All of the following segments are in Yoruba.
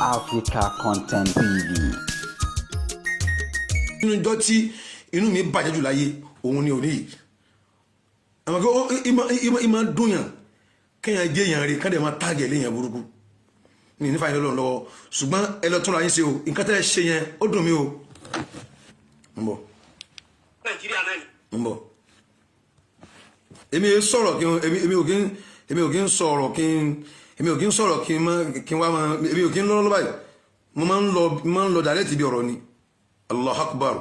Africa Content TV. Nínú ìjọ tí inú mi bàjẹ́ jù láyé òun ni òní yìí. Àwọn akẹ́kọ̀ọ́ ìmọ̀ dùnyàn kéèyàn jẹ́ èèyàn rí kádẹ̀ máa tágẹ̀ léèyàn burúkú ní nífà yín lọ́wọ́ lọ́wọ́, ṣùgbọ́n ẹ lọ túnra yín ṣe o. Nǹkan tẹ́ ẹ ṣe yẹn, ó dùn mí o. Ń bọ̀. Nàìjíríà náà ni. Ń bọ̀. Èmi ò sọ̀rọ̀ kí n èmi ò kí ń sọ̀rọ̀ kí n èmi ò kí ń sọ̀rọ̀ kí n má kí n wá máa, èmi ò kí ń lọ́rọ́ báyìí. Mo máa ń lọ direct ibi ọ̀rọ̀ ni. Allah akbar!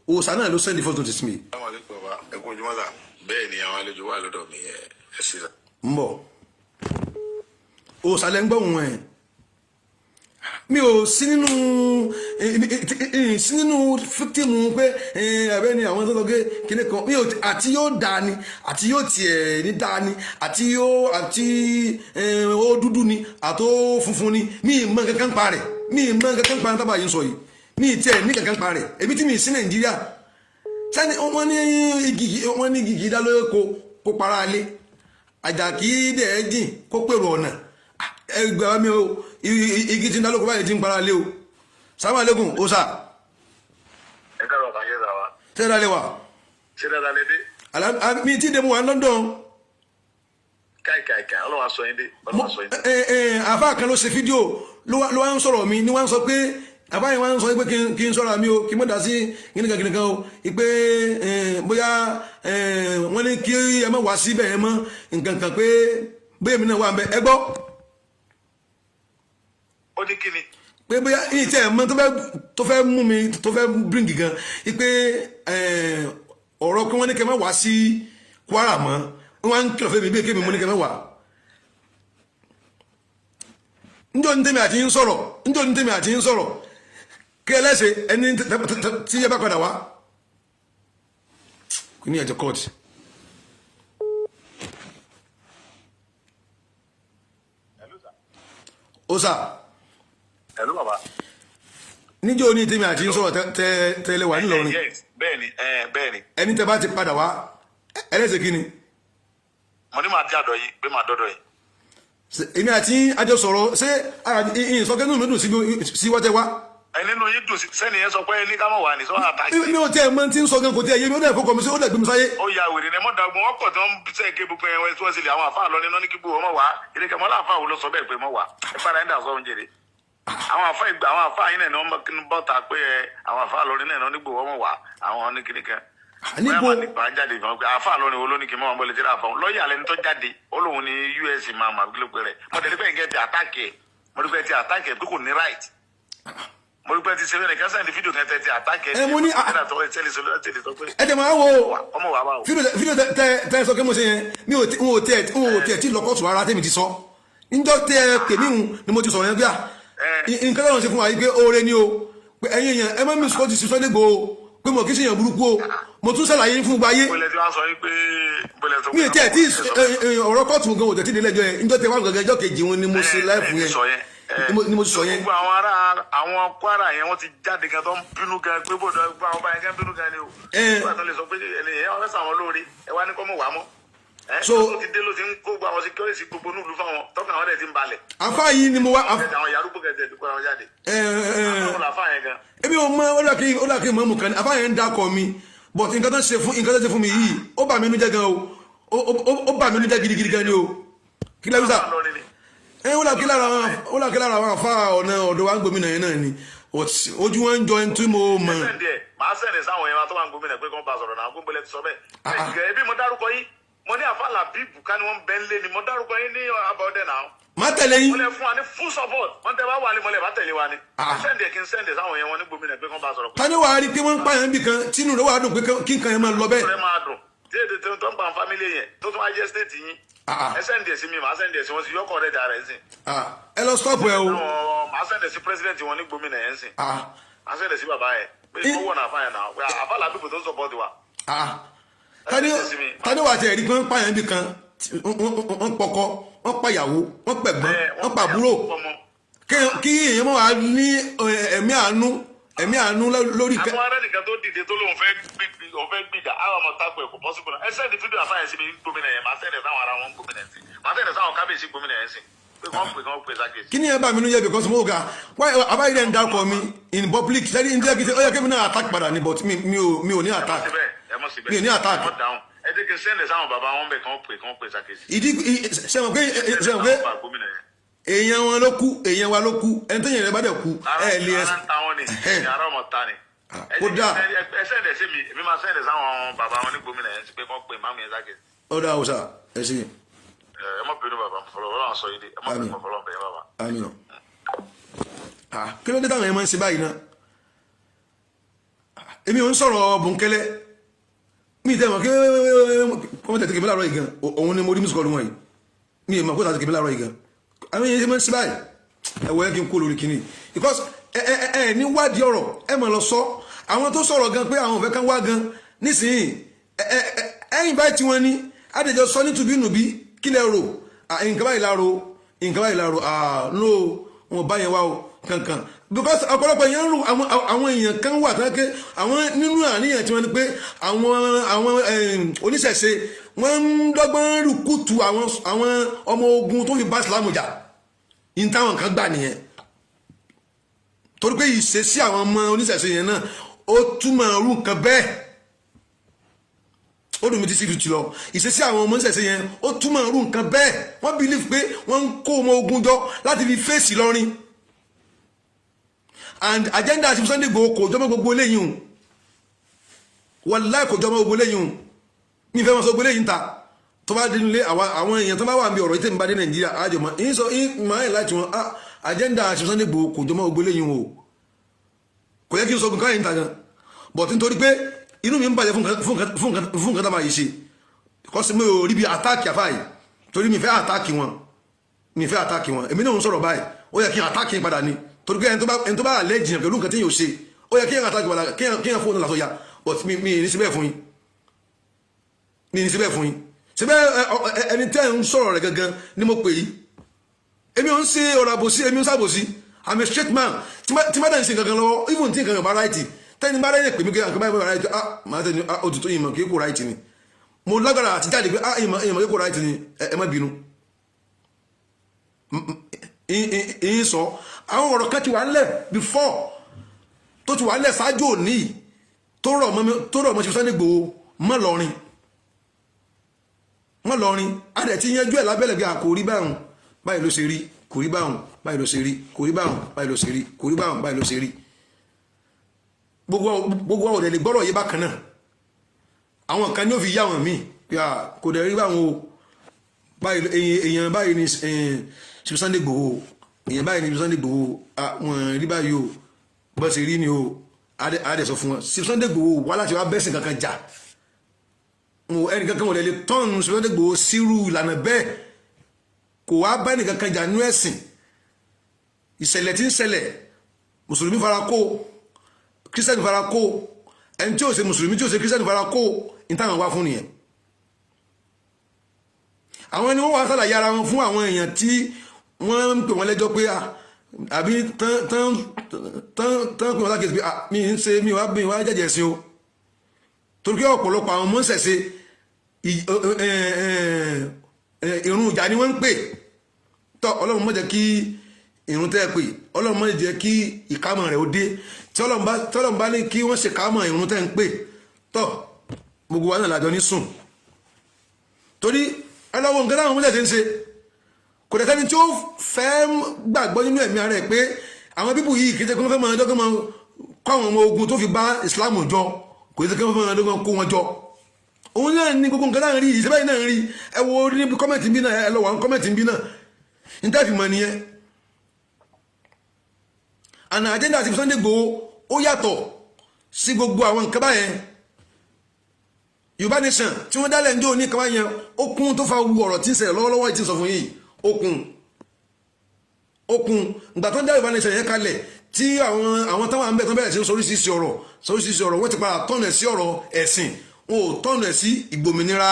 Òòsàn náà ló send the first notice mi. Àwọn àlejò wa, ẹ kú ojúmọ́ sà. Bẹ́ẹ̀ ni, àwọn àlejò wà lọ́dọ̀ mi. Ẹ ẹ sí sà. Ń bọ̀. Òòsàn lẹ́ ń gbọ́ òun ẹ̀. Mi ò sí nínú victim pé ẹ̀bẹ́ ni àwọn tó sọ pé kíní kan mi ò àti yóò dáa ni, àti yóò tiẹ̀ ní dáa ni, àti yóò àti ó dúdú ni, àti ó funfun ni, mi ì mọ kankan pa rẹ̀. Mi ì mọ kankan pa tábà yìí ń sọ yìí. Mi ì tiẹ̀ ní kankan pa rẹ̀. Èmi tí mi sí Nàìjíríà sani, wọ́n ní igi, wọ́n ní igi dá lóko kó para lé àjàkí dẹ̀ jìn kó pèrò ọ̀nà. Ẹgbẹ́ mi o, igi tí ń dá lóko báyìí tí ń para lé o. Sàmú aleykum, o sà. Ẹ káàárọ̀, kàn yé sà wa. Tẹ́lẹ̀ lé wa. Ṣé dáadáa lè dé? Mi ti dé, mu wà ní London. Káì káì káì, Ọlọ́wà sọ yín dé, Ọlọ́wà sọ yín dé. Ẹ ẹ, àfa kan ló ṣe fídíò, ló wá ń sọ̀rọ̀ mi ni. Wá ń sọ pé àfa yẹn wá ń sọ pé kí n sọ̀rọ̀ mi o, kí n mọ̀ dá sí kíníkan kíníkan o, pé bóyá wọ́n ní kí ẹ má wá síbẹ̀ yẹn mọ́ nǹkan kan, pé bóyá èmi náà wà ń bẹ. Ẹ gbọ́. Ó ní kíni? Pé bóyá yìí tí ẹ mọ̀ tó fẹ́ mú mi, tó fẹ́ bring gan, pé ọ̀rọ̀ pé wọ́n ní kẹ́ má wá sí Kwara mọ́, wọ́n á ń kìlọ̀ fún mi bí kémi mú ní kẹ́ má wá. Njọ́ ní tèmi àti yín sọ̀rọ̀, njọ́ ní tèmi àti yín sọ̀rọ̀, kí ẹlẹ́sẹ̀ ẹni tí ẹ bá padà wá kí ní ẹ̀jẹ̀ kọ́ọ̀tì. Hello, sir. Ó sà. Hello, bàbá. Níjọ́ ní tèmi àti yín sọ̀rọ̀ tẹ́lẹ̀ wà nílọrin. Yes, bẹ́ẹ̀ ni, bẹ́ẹ̀ ni. Ẹni tẹ́ bá ti padà wá, ẹlẹ́sẹ̀ kí ni? Mo ní màá dé àdọ̀ yín, pé màá dọ́dọ̀ yín. Èmi àti yín àjọ sọ̀rọ̀. Ṣé ìyìn sọ kẹ́nu mi dùn sí wọ́tẹ́ wá? Ẹ nínú yín dùn sí sẹ́ni yẹn sọ pé ní ká mọ̀ wá ní sọ àtàkì. Mi ò tẹ́ ẹ mọ̀ tí ń sọ gan, kò tẹ́ ẹ yé mi. Ó dẹ̀ fọkàn mi sí, ó dẹ̀ gbé mi sáyé. Ó ya wèrè ní mọ́dàgbọ́n ọkọ̀ tí wọ́n ń sẹ́ ké gbogbo ẹ̀ tí wọ́n sì lè àwọn àfáà lọ nínú ní kíkú ọmọ wá ilé kẹmọ́ láàfáà wo ló sọ bẹ́ẹ̀ pé mọ́ wá ẹ fara ẹ̀ ń dà sọ oúnjẹ rẹ̀. Àwọn àfáà ìgbà, àwọn àfáà yín náà ni wọ́n bọ́ ta pé ẹ àwọn àfáà lọ nínú ẹ̀ nígbò ọmọ wá àwọn ní kíní kan. Níbo? Bóyá máa nípa jáde ìfọ̀n pé àfáà lọ ni wo ló ní kí n mọ́ wọn bọ́lẹ̀ tí ra àfọ̀n lọ́ọ̀yà lẹni tó jáde, ó lóun ní US máa mà kíló pé rẹ̀. Mo tẹ̀lé pé nǹkan ti attack ẹ̀, mo rí pé ti attack ẹ̀ pé kò ní right. Mo rí pé ti ṣe bẹ́ẹ̀ kí wọ́n send fídíò kan tẹ̀ ti attack ẹ̀. Ẹ, mo ní ẹ tẹ̀ máa wo ọmọ wa báwo. Fídíò tẹ sọ pé mo ṣe yẹn, mi ò tí- n ò tẹ n ò tẹ tí lọ kóòtù rárá. Tèmi ti sọ níjọ́ tẹ pèmí hùn ni mo ti sọ̀rọ̀ yẹn pé à nǹkan tó ń ṣe fún wa yìí pé oore ni o, pé ẹ̀yin èèyàn, ẹ má mi sọ́ọ́ ti Sunday Igboho, pé mo kì í ṣe èèyàn burúkú o. Mo tún ṣàlàyé fún gbogbo ayé. Bọ́lẹ̀ tí wọ́n sọ yìí pé bọ́lẹ̀ sọ pé Mi ò tẹ̀ tí ọ̀rọ̀ kóòtù gan ò tẹ̀ tí délé ẹjọ́ yẹn. Níjọ́ tẹ wá gangan, ẹjọ́ kejì wọn ni mo ṣe live ẹ ti sọ yẹn. yẹn. Ni mo ti sọ yẹn. Gbogbo àwọn ará àwọn Kwara yẹn, wọ́n ti jáde gan tó ń bínú gan pé bọ́dọ̀ gbogbo àwọn ọba yẹn gan bínú gan ni o. Nígbà tó lè sọ pé ẹni yẹn wọ́n fẹ́ sàwọn lóore, ẹ wá ní kọ́ mọ̀ wá mọ́. Tó ti dé ló ti ń kó gbogbo àwọn security gbogbo nílùú fáwọn tọ́kàn àwọn dẹ̀ ti ń balẹ̀. Àfa yìí ni mo wá. Àwọn yàrá gbogbo ẹ̀sẹ̀ ti kó àwọn jáde. Àwọn làfáà yẹn gan. Èmi ò mọ. Ó dà kí mọ̀mù kan ní àfa yẹn ń dákọ̀ mi, but nǹkan tó ṣe fún mi yìí, ó bà mí nínú jẹ́ gan o. Ó bà mí nínú jẹ́ gidigidi gan ni o. Kí lẹ́yìn sá? Lọrin ni. Ẹ ó dà kí lára àwọn àfa ọ̀nà ọ̀dọ̀ wa ń gbòmìnà yẹn náà ni. But ojú wọn ń jọ ẹni tí mo mọ̀. Send ẹ̀, màá send ẹ̀ sáwọn yẹn tó wà ń gómìnà pé kí wọ́n bá sọ̀rọ̀ náà. Gbogbo ẹ̀ ti sọ bẹ́ẹ̀. Ah, ah. Ẹ̀ bí mo dárúkọ yín, mo ní àfa Làbíbù ká ni wọ́n bẹ́ ń lé ni, mo dárúkọ yín ní abọ́dẹ náà. Má tẹ̀lé yín. Mo lè fún wa ní full support. Wọ́n tẹ bá wà ní mo lè bá tẹ̀lé wa ni. Ah. Send ẹ̀, kí n send ẹ̀ sáwọn yẹn wọn ní gómìnà pé kí wọ́n bá sọ̀rọ̀. Tani wàá rí i pé wọ́n ń pààyàn níbì kan, tínú rẹ̀ wàá dùn pé kí nǹkan yẹn máa lọ bẹ́ẹ̀? Rẹ máa dùn tí èdè tó ń pa family yẹn tó tún wá jẹ́ state yín. Ah, ah. Ẹ send ẹ̀ sí mi, màá send ẹ̀ sí wọn sí yọkọ̀ rẹ̀ dà rẹ̀ sí. Ah, ẹ lọ stop ẹ o. Màá send ẹ̀ sí president wọn ní gómìnà yẹn sí. Ah, Màá send ẹ̀ sí bàbá yẹn pé kó wọ̀ náà fáyẹn náà pé àfa Làbíbù tó ń support wa. Ah. Tani wàá tẹ̀ rí pé wọ́n ń pààyàn níbì kan, wọ́n pọkọ, wọ́n pàyàwó, wọ́n pẹ̀gbọ́n, wọ́n pàbúrò, kí èèyàn máa wà ní ẹ̀mí àánú lórí Àwọn ará nìkan tó dìde tó lóun fẹ́ gbìjà àwọn ọmọ tako ẹ̀, kò possible náà. Ẹ send fídíò àfáà yẹn sí mi gómìnà yẹn, màá send ẹ̀ sáwọn ará wọn gómìnà yẹn sí, màá send ẹ̀ sáwọn kábíyèsí gómìnà yẹn sí. Pé kàn pè, kàn pè sákèsì. Kí ni ẹ bá mi nú yẹ? Because mo ga why àbáyé dẹ̀ ń dárúkọ mi in public sẹ́ni ní jẹ́ kí ó yẹ kí mi náà attack padà ni, but mi ò ní Ẹ mọ̀ attack. síbẹ̀, ẹ mọ̀ síbẹ̀. Mi ò ní attack. Ẹ mọ̀ dáhùn. Ẹ jẹ́ kí n send ẹ̀ sáwọn bàbá wọn bẹ̀, kàn pè sákèsì. Ìdí sẹ́wọ̀n pé Bàbá gómìnà yẹn. èèyàn wọn ló kú, èèyàn wa ló kú. Ẹni tó yẹn rẹ bá dẹ̀ kú, ẹ lè Ara ń ta wọn ni, Ẹhẹ́n. ara ọmọ ta ni. Ẹ Kó jẹ́ dáa. Ẹ send ẹ̀ sí mi, èmi máa send ẹ̀ sáwọn bàbá wọn ní gómìnà yẹn sí pé kàn pè máàmù yẹn sákèsì. Ó dáa o sà, ẹ ṣe. Ẹ má bínú bàbá, mo fọlọ́ Ọlọ́run sọ yìí dé. Ẹ má bínú, Àmín. mo fọlọ́ bẹ̀rẹ̀ bàbá. Àmín. Ah, kí ló dé táwọn yẹn máa ń ṣe báyìí náà? Èmi ò ń sọ̀rọ̀ bùnkẹ́lẹ́ mi tẹ́ mọ̀ kí wọ́n tẹ̀ kébí láàárọ̀ yìí gan. Òun ni mo rí miss call wọn yìí. Mi ì mọ̀ kó tàbí kébí láàárọ̀ yìí gan. Àwọn yẹn ṣe máa ń ṣe báyìí. Ẹ wọ ẹ kí n kó lórí kínní because ẹ ní wádìí ọ̀rọ̀, ẹ mọ̀ lọ sọ àwọn tó sọ̀rọ̀ gan pé àwọn ò fẹ́ kán wá gan nísìnyí. Ẹ invite wọn ní àdèjọ sọ ní tùbínùbí. Kí lẹ rò? Nǹkan báyìí la rò, nǹkan báyìí la rò. Ah, no, wọn bá yẹn wá o kankan, because ọ̀pọ̀lọpọ̀ èèyàn ń rò àwọn èèyàn kan wà tán pé àwọn nínú àníyàn tí wọ́n ní pé àwọn oníṣẹ̀ṣe, wọ́n ń dọ́gbọ́n rìkútù àwọn ọmọ ogun tó fi bá Ìsìlámù jà ní táwọn kan gbà nìyẹn, torí pé ìṣesí àwọn ọmọ oníṣẹ̀ṣe yẹn náà, ó túmọ̀ irú nǹkan bẹ́ẹ̀. Ó dùn mí tí síbi ti lọ. Ìṣesí àwọn ọmọ oníṣẹ̀ṣe yẹn, ó túmọ̀ irú nǹkan bẹ́ẹ̀. Wọ́n believe pé wọ́n ń kó ọmọ ogun jọ láti fi fèsì lọ́rin, and agenda àti Sunday Igboho kò jọmọ́ gbogbo eléyìí o. Wàláì, kò jọmọ́ gbogbo eléyìí o. Mi fẹ́ mọ́ sọ gbogbo eléyìí ń ta. Tó bá dénú lé àwọn èèyàn tó bá wà níbi ọ̀rọ̀ yìí, tẹ̀mí bá dé Nàìjíríà, àjọmọ́ ìyín sọ máa ń láti wọn. Ah, agenda àti Sunday Igboho kò jọmọ́ gbogbo eléyìí o. Kò yẹ kí n sọ nǹkan yìí ń ta gan, but nítorí pé inú mi ń bàjẹ́ fún nǹkan tá máa yìí ṣe, because mi ò rí bí attack àfáà yìí, torí mi fẹ́ attack wọn, mi fẹ́ attack wọn. Èmi náà ń sọ̀rọ̀ báyìí, ó yẹ kí n attack yín padà ni, torí pé ẹni tó bá àlẹ́ jìyàn pẹ̀lú nǹkan tí yóò ṣe, ó yẹ kí n attack padà, kí n fóònù làtọ̀ ya. But mi ní síbẹ̀ fún yín, mi ní síbẹ̀ fún yín síbẹ̀. Ẹni tẹ́ ń sọ̀rọ̀ rẹ̀ gangan ni mo pè yí. Èmi ò ń ṣe ọ̀rọ̀ àbòsí, èmi ń ṣàbòsí. I'm a straight man. Tí má dẹ̀ ń ṣe gangan lọ́wọ́, even tí nǹkan yóò bá right, tẹ́ni bá rẹ̀ pè mí kí nǹkan báyìí bá right, ah, màá tẹ́ni, ah, òtútù yìí mọ̀ kí kò right ni. Mo lágbára àti jáde pé, ah, ìmọ̀ kí kò right ni. Ẹ má bínú. Ìyín sọ àwọn ọ̀rọ̀ kan ti wà ńlẹ̀ before, tó ti wà ńlẹ̀ ṣáájú òní, tó rọ̀ mọ́ ṣe Sunday Igboho mọ́ lọ́rin mọ́ lọ́rin. A dẹ̀ ti yanjú ẹ̀ lábẹ́lẹ̀ bí a kò rí báyìí, báyìí ló ṣe rí, kò rí báyìí, báyìí ló ṣe rí, kò rí báyìí, báyìí ló ṣe rí, kò rí báyìí, báyìí ló ṣe rí. Gbogbo àwọn òdẹ̀ lè gbọ́rọ̀ yé bákan náà. Àwọn kan ní ó fi yá àwọn míì pé à kò dẹ̀ rí báwọn o. Báyìí, èèyàn báyìí ni ṣe Sunday Igboho, èèyàn báyìí ni Sunday Igboho, wọn rí báyìí o, bọ́ ṣe rí ni o. Adẹ sọ fún wọn, ṣe Sunday Igboho wá láti wá bẹ́sìn kankan jà. Ẹnì kankan wọ́n lè tọ́ọ̀nù Sunday Igboho sírú ìlànà bẹ́ẹ̀. Kò wá bá ẹnì kankan jà nú ẹ̀sìn. Ìṣẹ̀lẹ̀ tí ń ṣẹlẹ̀, mùsùlùmí fara kó, kírísítẹ́nì fara kó, ẹni tí ò ṣe mùsùlùmí, tí ò ṣe kírísítẹ́nì fara kó. Ní táwọn wá fún nìyẹn. Àwọn ni wọ́n wá sàlàyé ara wọn fún àwọn èèyàn tí wọ́n ń pè wọ́n lẹ́jọ́ pé àbí tán tán tán tán pè wọ́n lákèsí pé mi ń ṣe mi wá jẹ́jẹ́ sí o, torí pé ọ̀pọ̀lọpọ̀ àwọn ọmọ ń ṣẹ̀ṣe, ìrun ìjà ni wọ́n ń pè. Tọ́ Ọlọ́run má jẹ́ kí ìrun tẹ́ ẹ pè, Ọlọ́run má jẹ́ kí ìkámọ̀ rẹ̀ ó dé. Tí Ọlọ́run bá ní kí wọ́n ṣe kámọ̀ ìrun tẹ́ ń pè, tọ́ gbogbo wa náà lájọ ní sùn, torí ẹlọ́wọ́ nǹkan táwọn ọmọdé ṣe ń ṣe, kò dẹ̀ sẹ́ni tí ó fẹ́ gbàgbọ́ nínú ẹ̀mí ara ẹ̀ pé àwọn people yìí kì í ṣe kí wọ́n fẹ́ máa dọ́gbọ́n máa kọ́ àwọn ọmọ ogun tó fi bá Islam jọ. Kò í ṣe kí wọ́n fẹ́ máa dọ́gbọ́n kó wọn jọ. Òun náà ní gbogbo nǹkan náà rí ìṣẹ́ báyìí náà rí. Ẹ wo níbi comment bí náà, ẹ lọ wà ní comment bí náà, ní tẹ́ fi mọ̀ nìyẹn. Àná agenda àti Sunday Igboho, ó yàtọ̀ sí gbogbo àwọn nǹkan báyẹn. Yorùbá Nation tí wọ́n dálẹ̀ ní òní kan báyẹn, ó kún tó fa wu ọ̀rọ̀ tí ń ṣẹlẹ̀ lọ́wọ́lọ́wọ́ tí ń sọ fún yìí. Ó kún ìgbà tó ń dá Yorùbá Nation yẹn kalẹ̀, tí àwọn táwọn à ń bẹ̀ tán bẹ̀rẹ̀ sí sọ oríṣiríṣi ọ̀rọ̀, sọ oríṣiríṣi ọ̀rọ̀. Wọ́n ti padà tọ̀nà sí ọ̀rọ̀ ẹ̀sìn, wọn ò tọ̀nà sí ìgbòmìnira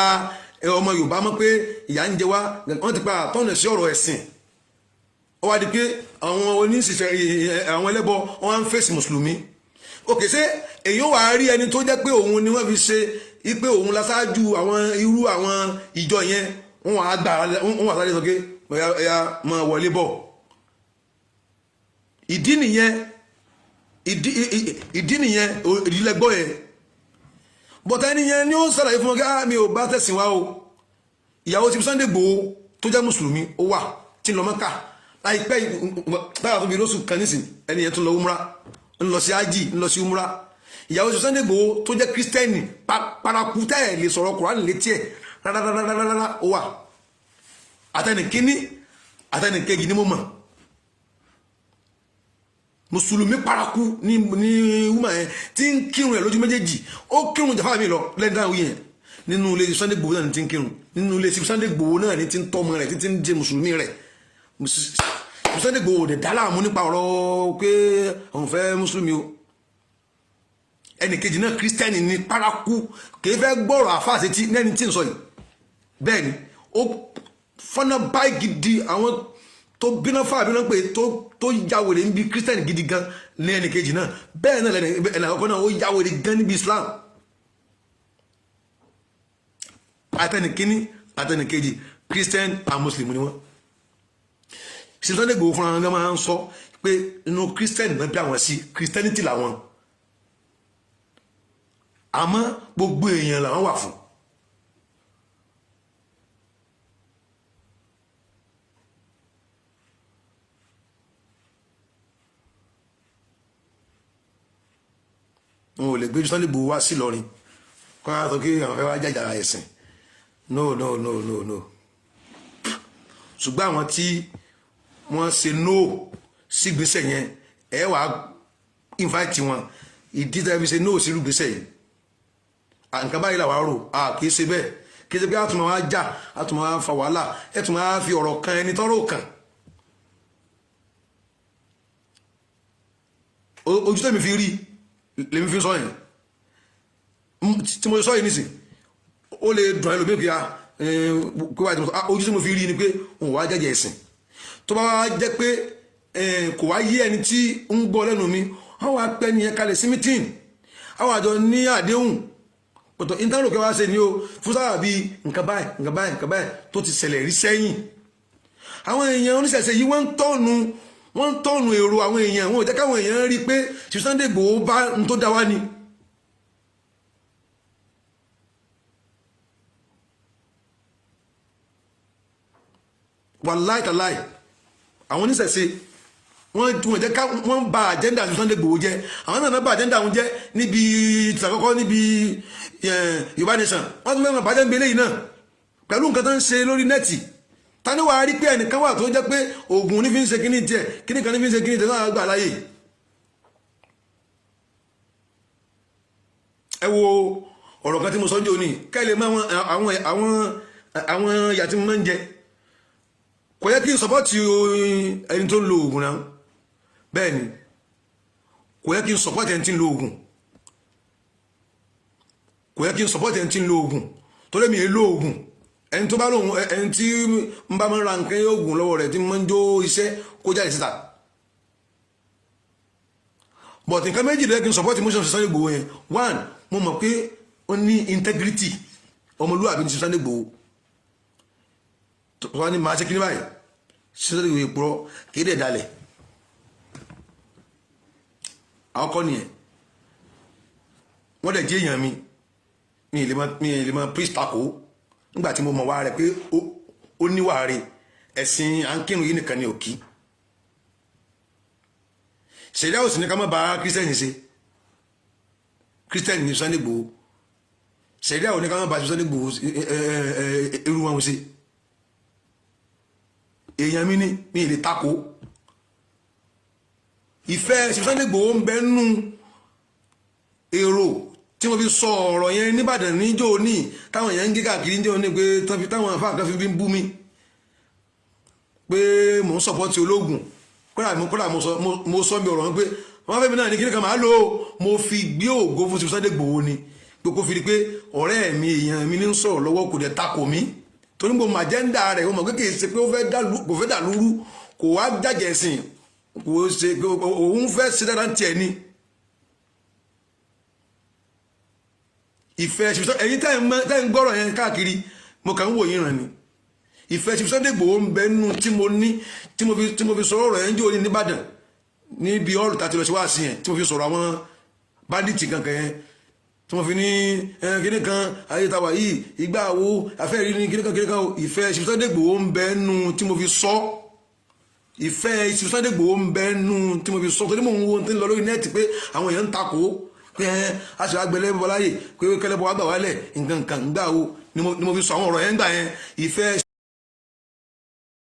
ọmọ Yorùbá mọ̀ pé ìyà ń jẹ wá. Wọ́n ti padà tọ̀nà sí ọ̀rọ̀ ẹ̀sìn. Ó wá di pé àwọn oníṣìṣẹ́, àwọn ẹlẹ́bọ, wọ́n á ń fèsì mùsùlùmí. Òkè ṣé èyí wà á rí ẹni tó jẹ́ pé òun ni wọ́n fi ṣe ipe òun láṣáájú àwọn irú àwọn ìjọ yẹn, wọ́n wà á gbà, wọ́n wà sáré sọ pé Ẹ̀yà máa wọlé bọ̀. Ìdí nìyẹn, ìdí nìyẹn, ìdílẹ́gbọ́ yẹn. Bọ̀tà ẹni yẹn ni ó ń sàlàyé fún ọ, mi ò bá tẹ̀sìn wá o. Ìyàwó ti Sunday Igboho tó jẹ́ mùsùlùmí, ó wà tí ń lọ Mẹ́kà láìpẹ́. Táyà tó fi lóṣù kan nísìn, ẹni yẹn tún lọ umra, ń lọ sí ájì, ń lọ sí umra. Ìyàwó ti Sunday Igboho tó jẹ́ kírísítẹ́nì paraku tẹ́ ẹ̀ lè sọ̀rọ̀ Kùránì létí ẹ̀ rárárárárá, ó wà. Àtẹnìkíní, àtẹnìkejì ni mo mọ̀. Mùsùlùmí paraku ní wúmà yẹn tí ń kírun ẹ̀ lójú méjèèjì. Ó kírun jàfáà mi lọ lẹ́yìn táwọn yẹn. Nínú ilé Sunday Igboho náà ní ti ń kírun, nínú ilé Sunday Igboho náà ní ti ń tọ́mọ rẹ̀, tí ń jẹ mùsùlùmí rẹ̀. Sunday Igboho dẹ̀ dá láàmú nípa ọ̀rọ̀ pé òun fẹ́ mùsùlùmí o. Ẹnì kejì náà, kírísítẹ́nì ní paraku, kì í fẹ́ gbọ́rọ̀ àfáà sétí lẹ́ni tí ń sọ yìí. Bẹ́ẹ̀ ni ó fọ́nà báyìí gidi. Àwọn tó bínú fáà bínú pé tó yàwèrè níbi kírísítẹ́nì gidi gan ní ẹnì kejì náà. Bẹ́ẹ̀ náà ẹnì àkọ́kọ́ náà, ó yàwèrè gan níbi Islam. Àtẹnìkíní, àtẹnìkejì, Christian and Muslim ni wọ́n. Sunday Igboho fúnra wọn máa ń sọ pé inú Christian náà bí àwọn sí, Christianity làwọn, àmọ́ gbogbo èèyàn làwọn wà fún. Wọn ò lè gbé Sunday Igboho wá sí Ìlọrin kọ́ ọ́ sọ pé àwọn fẹ́ wá jàjà ẹ̀sìn. No, no, no, no, no. Ṣùgbọ́n àwọn tí wọ́n ṣe no sígbésẹ̀ yẹn, ẹ wàá invite wọn. Ìdí tí a fi ṣe no sí irúgbésẹ̀ yìí, nǹkan báyìí làwọn rò. A kì í ṣe bẹ́ẹ̀, kì í ṣe pé a tún máa jà, a tún máa fa wàhálà, ẹ tún máa fi ọ̀rọ̀ kan ẹni tọ́rọ̀ kàn. Ojú tẹ̀mí fi rí lèmi fi sọ yẹn tí mo sọ yìí nísìn, ó lè dùn ẹlòmíì kí a kó wá. Ojú tí mo fi rí ni pé òun wá jẹ́jẹ́ ẹ̀sìn. Tó bá wá jẹ́ pé kò wá yé ẹni tí ń gbọ́ lẹ́nu mi, wọ́n wá pẹ́ nìyẹn kalẹ̀ sí meeting, àwọn àjọ ní àdéhùn pọ̀tọ̀ ìtànlò kẹwàá ṣe ni o fún sábà bíi nǹkan báyìí, nǹkan báyìí, nǹkan báyìí tó ti ṣẹlẹ̀ rí sẹ́yìn. Àwọn èèyàn oníṣẹ̀ṣe yìí, wọ́n ń tọ̀nù èrò àwọn èèyàn. Wọn ò jẹ́ káwọn èèyàn rí i pé Sunday Igboho bá ń tó dá wá ni. Wàláì tàláì, àwọn oníṣẹ̀ṣe, wọ́n jẹ́ ká wọ́n ba agenda Sunday Igboho jẹ́. Àwọn náà ba agenda wọn jẹ́ níbi ìtàkọ́kọ́, níbi Yorùbá Nation. Wọ́n tún fẹ́ràn bàjẹ́ ń gbélé yìí náà pẹ̀lú nǹkan tó ń ṣe lórí net. Tani wàá rí pé ẹnìkan wà tó jẹ́ pé oògùn ní fi ń ṣe kíní tiẹ̀, kíní kan ní fi ń ṣe kíní tiẹ̀ náà gbà láàyè? Ẹ wo ọ̀rọ̀ kan tí mo sọ ní òní, kẹ́lẹ̀ mọ́ àwọn ìyà tí mo máa ń jẹ. Kò yẹ kí n support ẹni tó ń lo oògùn náà. Bẹ́ẹ̀ ni, kò yẹ kí n support ẹni tí ń lo oògùn. Kò yẹ kí n support ẹni tí ń lo oògùn, torí mi è lo oògùn. Ẹni tó bá lóhun, ẹni tí ń bá máa ń ra nǹkan oògùn lọ́wọ́ rẹ̀ tí máa ń jó iṣẹ́ kó jáde síta. But nǹkan méjì ló yẹ kí n support motion Sunday Igboho yẹn. One, mo mọ̀ pé ó ní integrity, ọmọlúwàbí ní Sunday Igboho. Wọ́n ní màá ṣe kí ní báyìí, Sunday Igboho ìpúrọ́ kì í dẹ̀ dalẹ̀. Àwọn kọ́ nìyẹn, wọ́n dẹ̀ jẹ́ èèyàn mi. Mi ì lè máa priest tako nígbà tí mo mọ̀ wá rẹ̀ pé ó níwà rẹ̀. Ẹ̀sìn à ń kírun yìí nìkan ni òkì ṣèlú òsì ní ká má bá kírísítẹ́nì ṣe. Kírísítẹ́nì ní Sunday Igboho. Ṣèlú àwọn ní ká má bá Sunday Igboho irú wọn ṣe. Èèyàn mi ní mi ì lè tako. Ìfẹ́ Sunday Igboho ń bẹ nú èrò tí wọ́n fi sọ ọ̀rọ̀ yẹn nìbàdàn níjó ní táwọn èèyàn ń gé káàkiri níjó ní pé táwọn afáà kan fi ń bú mi pé mò ń support ológun. Kódà mo sọ mi ọ̀rọ̀ wọn pé wọ́n fẹ́ mi náà ní kíní kan máa lò ó. Mo fi gbé ògo fún Sunday Igboho ni pé kó fi di pé ọ̀rẹ́ mi, èèyàn mi ní ń sọ̀rọ̀ lọ́wọ́, kò dẹ̀ takò mí, torí mo mọ agenda rẹ̀. Mo mọ̀ pé kì í ṣe pé ó fẹ́ dà lúrú, kò wá jàjẹ̀ ẹ̀sìn, kò ṣe òun fẹ́ ṣe dáadáa tiẹ̀ ni. Ìfẹ́ ẹ̀yin tẹ́ ń gbọ́rọ̀ yẹn káàkiri, mo kàn ń wò yín ràn ni. Ìfẹ́ Chief Sunday Igboho ń bẹ nínú tí mo ní, tí mo fi sọ̀rọ̀ ọ̀rọ̀ yẹn ń jò ní nìbàdàn, níbi ọ̀rọ̀ tá a ti lọ sí wáàsí yẹn, tí mo fi sọ̀rọ̀ àwọn bandit kankan yẹn, tí mo fi ní kíní kan ayé tàwa yìí, ìgbà wo afẹ́rí ní kíní kan kíní kan. Ìfẹ́ Chief Sunday Igboho ń bẹ nínú tí mo fi sọ. Ìfẹ́ Chief Sunday Igboho ń bẹ nínú tí mo fi sọ, torí mò ń wo tí ń lọ lórí net pé àwọn èèyàn ń takò pé ẹ aṣọ àgbẹ̀lẹ̀ bọ́láyè pé kẹlẹ́bọ̀ wá gbà wálẹ̀ nǹkan nǹkan gbà wo ni mo fi sọ àwọn ọ̀rọ̀ yẹn gbà yẹn. Ìfẹ́